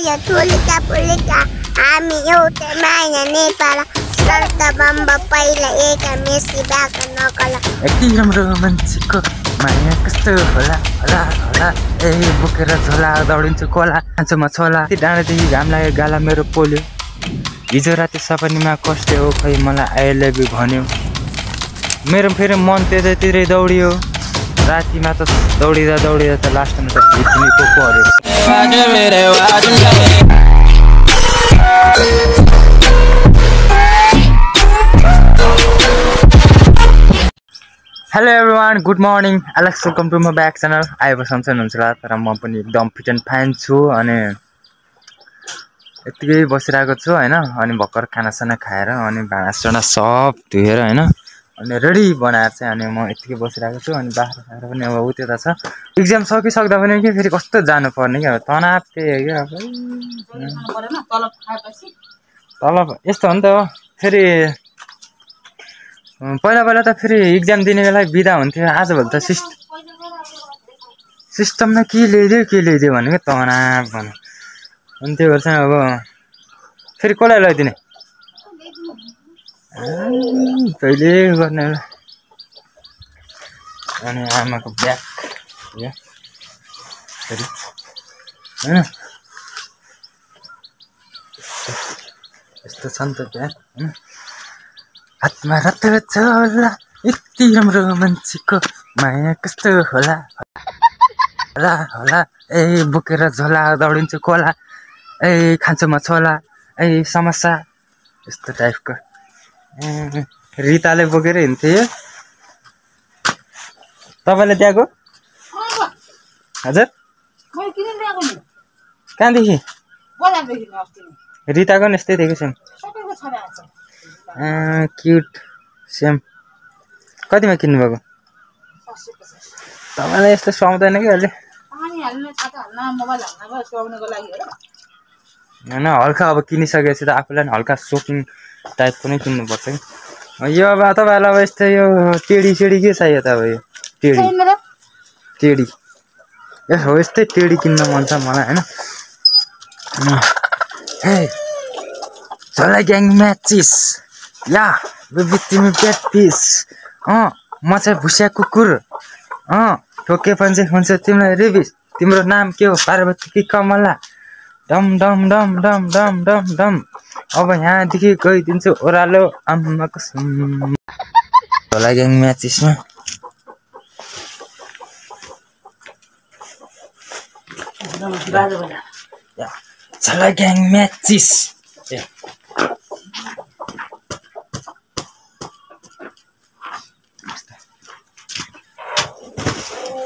यो ठुलिका पुलिका हामी एउटै माया नेपाल सर्त बम्ब पहिला एका मेसी बाका नकला यति राम्रो मान्छेको माया कस्तो होला होला होला ए बोकेर झोला दौडिन्छु कोला खान्छु म छोला डाँडादेखि घाम लाग्यो गाला मेरो पोल्यो हिजो राति सपनीमा कष्ट हो खै मलाई आई लभ यु भन्यो मेरो फेरि मन त्यतैतिरै दौडियो रातिमा त दौडिँदा दौडिँदा त लास्टमा त हिँड्ने पो पर्यो hello everyone good morning Alex welcome to my back channel आएको सन्चै हुनुहुन्छ होला तर म पनि एकदम फिट एन्ड फाइन छु अनि यत्तिकै बसिरहेको छु होइन अनि भर्खर खानासाना खाएर अनि भाँडासाँडा सब धुएर होइन अनि रेडी बनाएर चाहिँ अनि म यत्तिकै बसिरहेको छु अनि बाख्रा साख्रा पनि अब उता छ इक्जाम सकिसक्दा पनि कि फेरि कस्तो जानुपर्ने क्या अब तनाव त्यही हो क्या तलब यस्तो हो नि त फेरि पहिला पहिला त फेरि इक्जाम दिने बेला बिदा हुन्थ्यो आजभोलि त सिस्टममा के ल्याइदियो भनेको तनाव भन्नु अनि त्यो भएर चाहिँ अब फेरि कसलाई लगाइदिने कहिले गर्ने अनि आमाको ब्याग फेरि होइन यस्तो छ नि त ब्याग होइन हातमा रातो होला यति राम्रो मान्छेको माया कस्तो होला होला होला ए बोकेर झोला दौडिन्छु कोला ए खान्छु म छोला ए समस्या यस्तो टाइपको रिताले बोकेर हिँड्थ्यो तपाईँले दिएको हजुर कहाँदेखि रिताको नि यस्तै दिएको सेम क्युट सेम कतिमा किन्नुभएको तपाईँलाई यस्तो सुहाउँदैन कि अहिले होइन हल्का अब किनिसकेपछि त आफूलाई पनि हल्का सोकिङ टाइपको नै किन्नुपर्छ कि यो अब तपाईँहरूलाई अब यस्तै यो टेडी के चाहियो त अब यो टेडी हो यस्तै टेडी किन्न मन छ मलाई होइन झोला ग्याङ म्याचिस या बेबी तिमी ब्याड पिस म चाहिँ भुसिया कुकुर ठोके पनि हुन्छ तिमीलाई रेबिस तिम्रो नाम के हो पार्वती कि कमला डम डम डम डम डम डम डम अब यहाँदेखि गइदिन्छु ओह्रालो आम्माको झोला ग्याङ म्याचिसमा झोला ग्याङ म्याचिस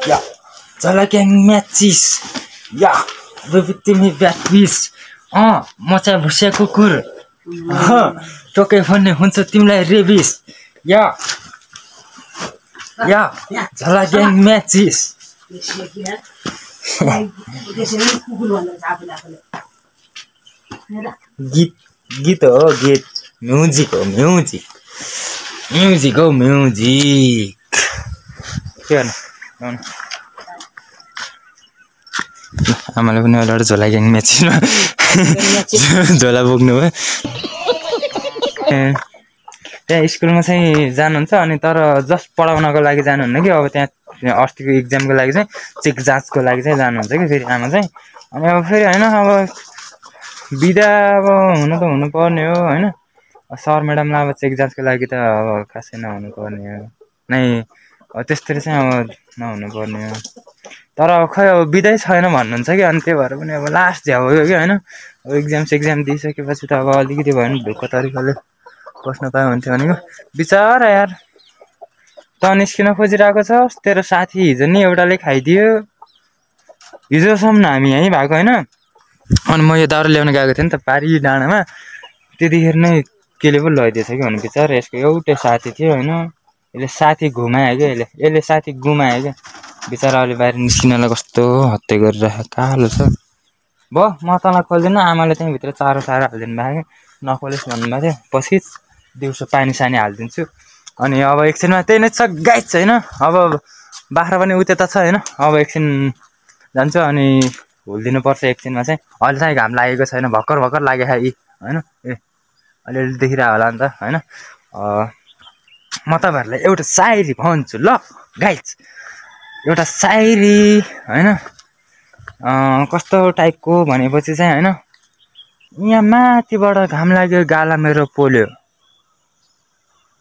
या झोला ग्याङ म्याचिस या बेबी तिमी ब्याड पिस म चाहिँ भुसिया कुकुर टोके भन्ने हुन्छ तिमीलाई रेबिस या झोला ग्याङ म्याचिस गीत हो गीत म्युजिक हो म्युजिक के गर्नु आमाले पनि एउटा झोला ग्याङ म्याचिसमा झोला बोक्नु भयो त्यहाँ स्कुलमा चाहिँ जानुहुन्छ अनि तर जस्ट पढाउनको लागि जानुहुन्न कि अब त्यहाँ अस्तिको इक्जामको लागि चाहिँ चेक जाँचको लागि चाहिँ जानुहुन्छ कि फेरि आमा चाहिँ अनि अब फेरि होइन अब बिदा अब हुनु त हुनुपर्ने हो होइन सर म्याडमलाई अब चेक जाँचको लागि त अब खासै नहुनुपर्ने हो नै त्यस्तरी चाहिँ अब नहुनुपर्ने हो तर अब खै अब बिदै छैन भन्नुहुन्छ कि अनि त्यही भएर पनि अब लास्ट झ्याउ हो कि होइन अब एक्जाम दिइसकेपछि त अब अलिकति भयो भने ढुक्क तरिकाले बस्न पाए हुन्थ्यो भनेको बिचारा यार त निस्किन खोजिरहेको छ तेरो साथी हिजो नि एउटाले खाइदियो हिजोसम्म हामी यहीँ भएको होइन अनि म यो दाउरा ल्याउन गएको थिएँ नि त पारी डाँडामा त्यतिखेर नै केले पो लैदिएछ कि भने बिचारा यसको एउटै साथी थियो होइन यसले साथी घुमायो क्या यसले साथी गुमायो क्या बिचारा अहिले बाहिर निस्किनलाई कस्तो हत्या गरिरहेको कालो छ भयो म तँलाई खोल्दिनँ आमाले त्यहीँ भित्र चारो हालिदिनु भएको नखोलिस् भन्नुभएको थियो पछि दिउँसो पानी सानी हालिदिन्छु अनि अब एकछिनमा त्यही नै छ गाइस होइन अब बाख्रा पनि उतै त छ होइन अब एकछिन जान्छु अनि हुल्दिनुपर्छ एकछिनमा चाहिँ। अहिले चाहिँ घाम लागेको छैन, भर्खर भर्खर लाग्यो है होइन। ए अलिअलि देखिरहेको होला नि त होइन। म तपाईँहरूलाई एउटा सायरी भन्छु ल गाइज। एउटा सायरी होइन, कस्तो टाइपको भनेपछि चाहिँ होइन, यहाँ माथिबाट घाम लाग्यो गाला मेरो पोल्यो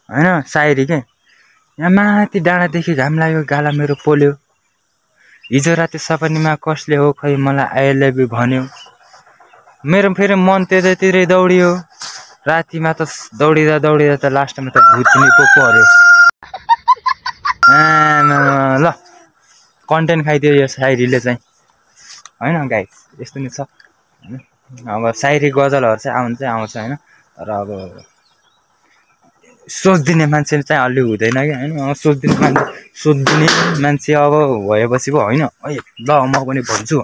होइन, सायरी के। यहाँ माथि डाँडादेखि घाम लाग्यो गाला मेरो पोल्यो, हिजो राति सपनीमा कसले हो खै मलाई आई लभ यु भन्यो, मेरो फेरि मन त्यतैतिरै दौडियो, रातिमा त दौडिँदा दौडिँदा त लास्टमा त भुत्नी पो पर्यो। ल कन्टेन्ट खाइदियो यो सायरीले चाहिँ होइन गाइस, यस्तो नि छ होइन। अब सायरी गजलहरू चाहिँ आउँछ होइन, तर अब सोचिदिने मान्छे चाहिँ अलि हुँदैन कि होइन। सोचिदिने मान्छे अब भएपछि पो होइन है ल म पनि भन्छु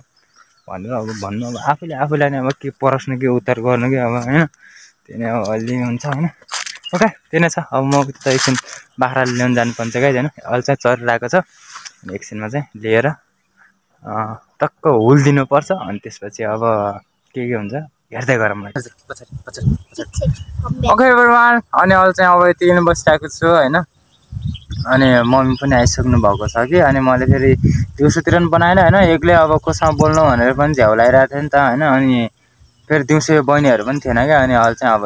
भनेर अब भन्नु, अब आफूलाई नै अब के प्रश्न के उत्तर गर्नु कि अब होइन, त्यही नै अब अलि हुन्छ होइन। ओके त्यही नै छ। अब म त एकछिन बाख्रा ल्याउनु जानुपर्छ गाइज होइन, अहिले चाहिँ चरिरहेको छ, एकछिनमा चाहिँ लिएर टक्क हुल्दिनुपर्छ, अनि त्यसपछि अब के हुन्छ हेर्दै गरौँ। ओके एभ्रिवान, अनि अहिले चाहिँ अब यति नै बसिरहेको छु होइन। अनि मम्मी पनि आइसक्नु भएको छ कि, अनि मैले फेरि दिउँसोतिर पनि बनाएन होइन, एक्लै अब कोसँग बोल्नु भनेर पनि झ्याउ लगाइरहेको थियो नि त होइन। अनि फेरि दिउँसो बहिनीहरू पनि थिएन क्या, अनि अहिले चाहिँ अब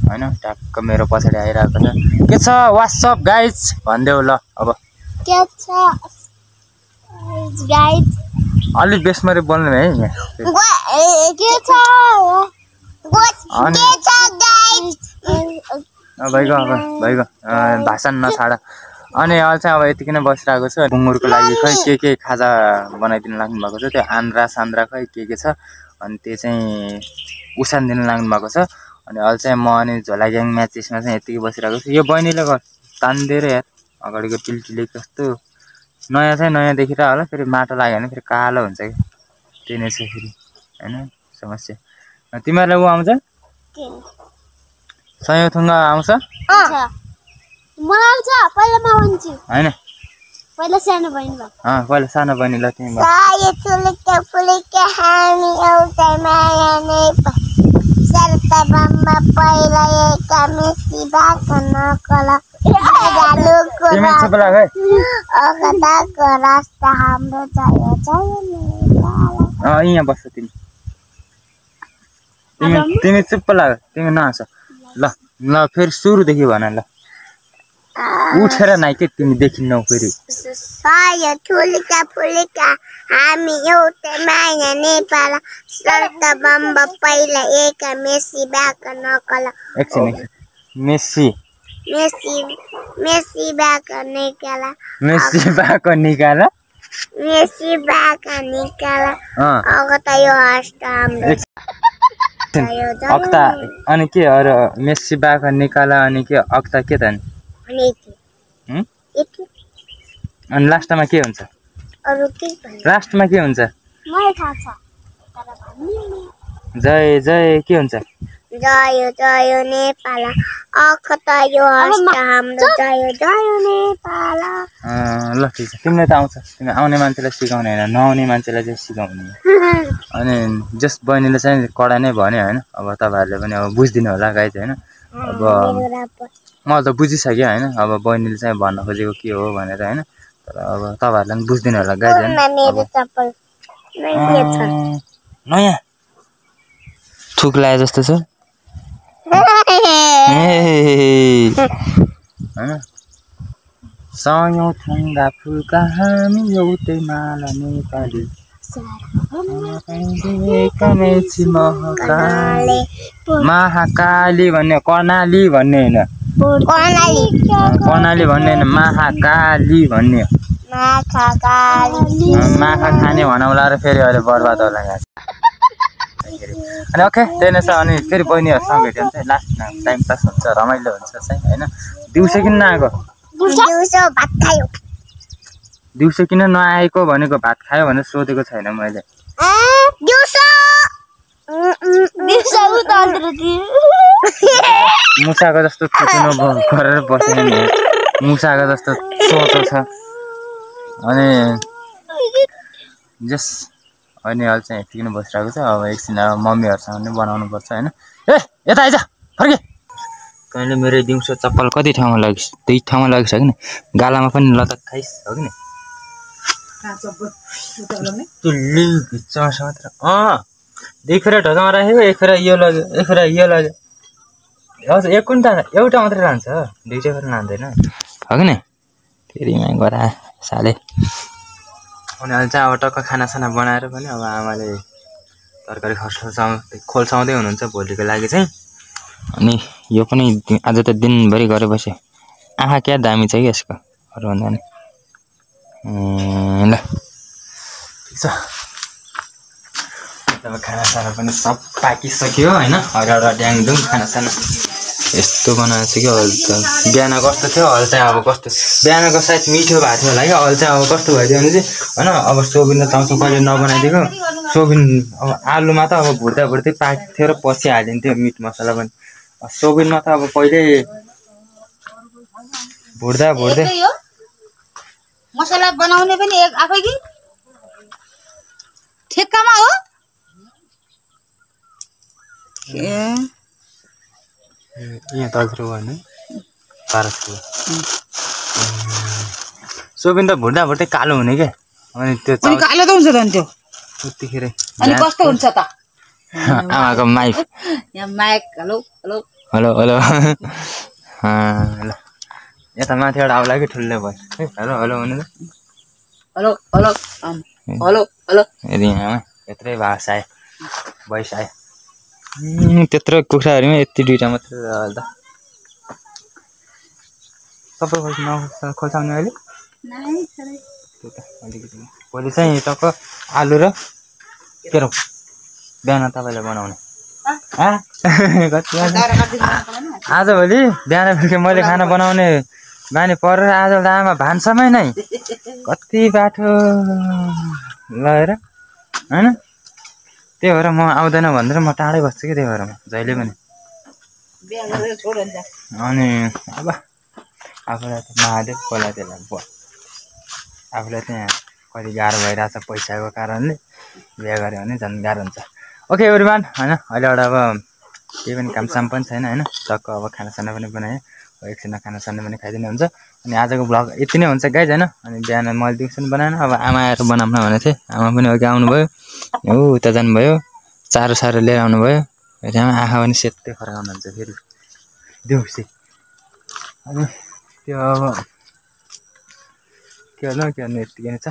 होइन ट्याक्क मेरो पछाडि आइरहेको छ। के छ वाट्सअप गाइज भनिदेऊ ल। अब के छ गाइज, अलिक बेसमरी बोल्नु है के छ भइगयो भाषण नछाड। अनि अहिले चाहिँ अब यतिकै नै बसिरहेको छु। गुङ्गुरको लागि खै के खाजा बनाइदिनु लाग्नु भएको छ, त्यो आन्द्रा सान्द्रा खै के छ, अनि त्यो चाहिँ उसानिदिनु लाग्नु भएको छ। अनि अहिले चाहिँ म अनि झोला ग्याङ म्याचेसमा चाहिँ यतिकै बसिरहेको छु। यो बहिनीले तानिदिएर यार अगाडिको टिल्टिले कस्तो नयाँ चाहिँ नयाँ देखिरहेको होला, फेरि माटो लाग्यो भने फेरि कालो हुन्छ कि, त्यही नै छ फेरि होइन समस्या। तिमीहरूलाई ऊ आउँछ सयथुङ्गा आउँछ होइन, पहिला सानो बहिनी पहिला सानो बहिनी ल तिमी चुप लाग है। यहाँ बस्छ तिमी चुप्प लाग, तिमी नहाँस ल। फेरि सुरुदेखि भन ल, उठेर नाइ के तिमी देखिन्नौ फेरि। ठुलिका फुलिका हामी एउटै माया नेपाल, सर्त बम्ब पहिला एक मेसी बाका नकल। एकछिन मेसी बाका निकाला, अगता यो हस्त हाम्रो अक्ता। अनि के अरू मेसी बाका निकाला, अनि के अक्ता के त अनि लास्टमा के हुन्छ, लास्टमा के हुन्छ, जय जय के हुन्छ, जय जय नेपाल, अखता यो हस्त हाम्रो जय जय नेपाल। ल ठिक छ, तिमीलाई त आउँछ, तिमी आउने मान्छेलाई सिकाउने होइन, नआउने मान्छेलाई चाहिँ सिकाउने। अनि जस बहिनीले चाहिँ कडा नै भन्यो होइन, अब तपाईँहरूले पनि अब बुझिदिनु होला गाइज होइन। अब मलाई त बुझिसक्यो होइन, अब बहिनीले चाहिँ भन्न खोजेको के हो भनेर होइन, तर अब तपाईँहरूलाई पनि बुझिदिनु होला गाइज होइन। नयाँ थुक लाए जस्तो छ होइन। सयौँ थुङ्गा फुलका हामी एउटै माला नेपाली, महाकाली भन्ने कर्णाली भन्ने होइन, कर्णाली भन्ने होइन, महाकाली भन्ने। माखा खाने भनौँला र फेरि अहिले बर्बाद होला यहाँ। अनि ओके त्यही नै छ। अनि फेरि बहिनीहरूसँग भेट्यो भने चाहिँ लास्ट टाइम पास हुन्छ, रमाइलो हुन्छ चाहिँ होइन। दिउँसो किन नआएको, दिउँसो किन नआएको भनेको, भात खायो भनेर सोधेको छैन मैले। मुसाको जस्तो थुक्नु गरेर बसेन नि, मुसाको जस्तो सोचो छ। अनि जस अनि अहिले चाहिँ यतिकै बसिरहेको छ। अब एकछिन अब मम्मीहरूसँग पनि बनाउनु पर्छ होइन। ए यता आइज फर्के। तैँले मेरो दिउँसो चप्पल कति ठाउँमा लागिस्? त्यही ठाउँमा लागिस् हो कि गालामा पनि लतक खाइस् हो कि तुल्ली भित्तामा मात्र एक फेर ढोकामा राखेको एक फेर यो लाग्यो एक फेर यो लाग्यो। हजुर एक कुन्टा एउटा मात्रै लान्छ दुईवटा फेरि लाँदैन हो कि फेरिमा गरा साले। अनि अहिले चाहिँ अब टक्क खानासाना बनाएर पनि अब आमाले तरकारी खोल्साउँदै हुनुहुन्छ भोलिको लागि चाहिँ। अनि यो पनि आज त दिनभरि गरेर बस्यो। आँखा क्या दामी छ कि यसको अरू भन्दा नि। ल ठिक छ। अब खानासाना पनि सब पाकिसक्यो होइन। अगाडा ड्याङडुङ खानासाना यस्तो बनाएको छ कि अहिले त। बिहान कस्तो थियो अहिले चाहिँ अब कस्तो। बिहानको सायद मिठो भएको थियो होला कि अहिले चाहिँ अब कस्तो भइदियो भने चाहिँ होइन। अब सोबिन र चाउचाउ कहिले नबनाइदिएको। सोबिन अब आलुमा त अब भुट्दा भुट्दै पाकेको थियो र पछि हालिदिन्थ्यो मिट मसला पनि। सोबिनमा त अब पहिल्यै भुट्दा भुट्दै मसला बनाउने पनि आफै कि ठेक्कामा हो। यहाँ तर्फु भन्नु पारसको सोबिन त भुट्दा भुट्दै कालो हुने क्या। अनि त्यो कालो त हुन्छ त त्यो त्यतिखेर अनि कस्तो हुन्छ त आमाको माइक यहाँ mic hello hello hello hello ल यता माथिबाट आउला कि ठुलो भयो है। हेलो हेलो भन्नु त हेलो हेलो हेलो हेलो यदि यहाँ यत्रै भाषा आयो भइस आयो। त्यत्रो कुखुराहरूमा यति दुइटा मात्रै अहिले त सबै खोल्साउने अहिले त्यो त अलिकति भोलि चाहिँ टक्क आलु र के रौ बिहान तपाईँलाई बनाउने कति आजभोलि बिहान बेलुका मैले खाना बनाउने बानी परेर आज त आमा भान्सामै नै कति बाटो लगेर होइन। त्यही भएर म आउँदैन भनेर म टाढै बस्छु कि त्यही भएर म जहिले पनि। अनि अब आफूलाई त महादेव खोला त्यसलाई आफूलाई चाहिँ कति गाह्रो भइरहेछ पैसाको कारणले। बिहा गऱ्यो भने झन् गाह्रो हुन्छ। ओके एभ्रिवान होइन अहिले एउटा अब केही पनि कामसाम पनि छैन होइन। टक्क अब खानासाना पनि बनाएँ। एकछिनमा खानासाना पनि खाइदिनु हुन्छ। अनि आजको भ्लग यति नै हुन्छ गाइज होइन। अनि बिहान मैले दिउँसो पनि बनाएन अब आमा आएर बनाऊँ न भनेको थिएँ। आमा पनि अघि आउनुभयो ऊ उता जानुभयो चारो सारो लिएर आउनुभयो। त्यहाँ आँखा पनि सेतै फर्काउनुहुन्छ फेरि दिउँसै। अनि त्यो अब के गर्नु यतिकै नै छ।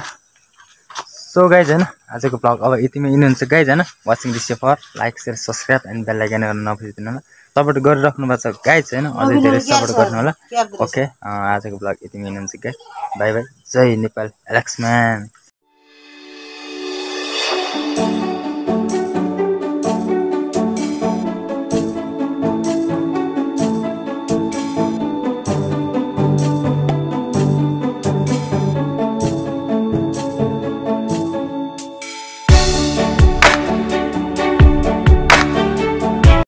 सो गाइज होइन आजको भ्लग अब यतिमै यिनी हुन्छ गाइज होइन। Watching this for like share subscribe and bell icon गर्न नबिर्सिदिनु होला। सपोर्ट गरिराख्नु भएको छ गाइज होइन। अझै धेरै सपोर्ट गर्नु होला। ओके आजको भ्लग यतिमै यिनी हुन्छ गाइज। बाई बाई जय नेपाल एलेक्सम्यान।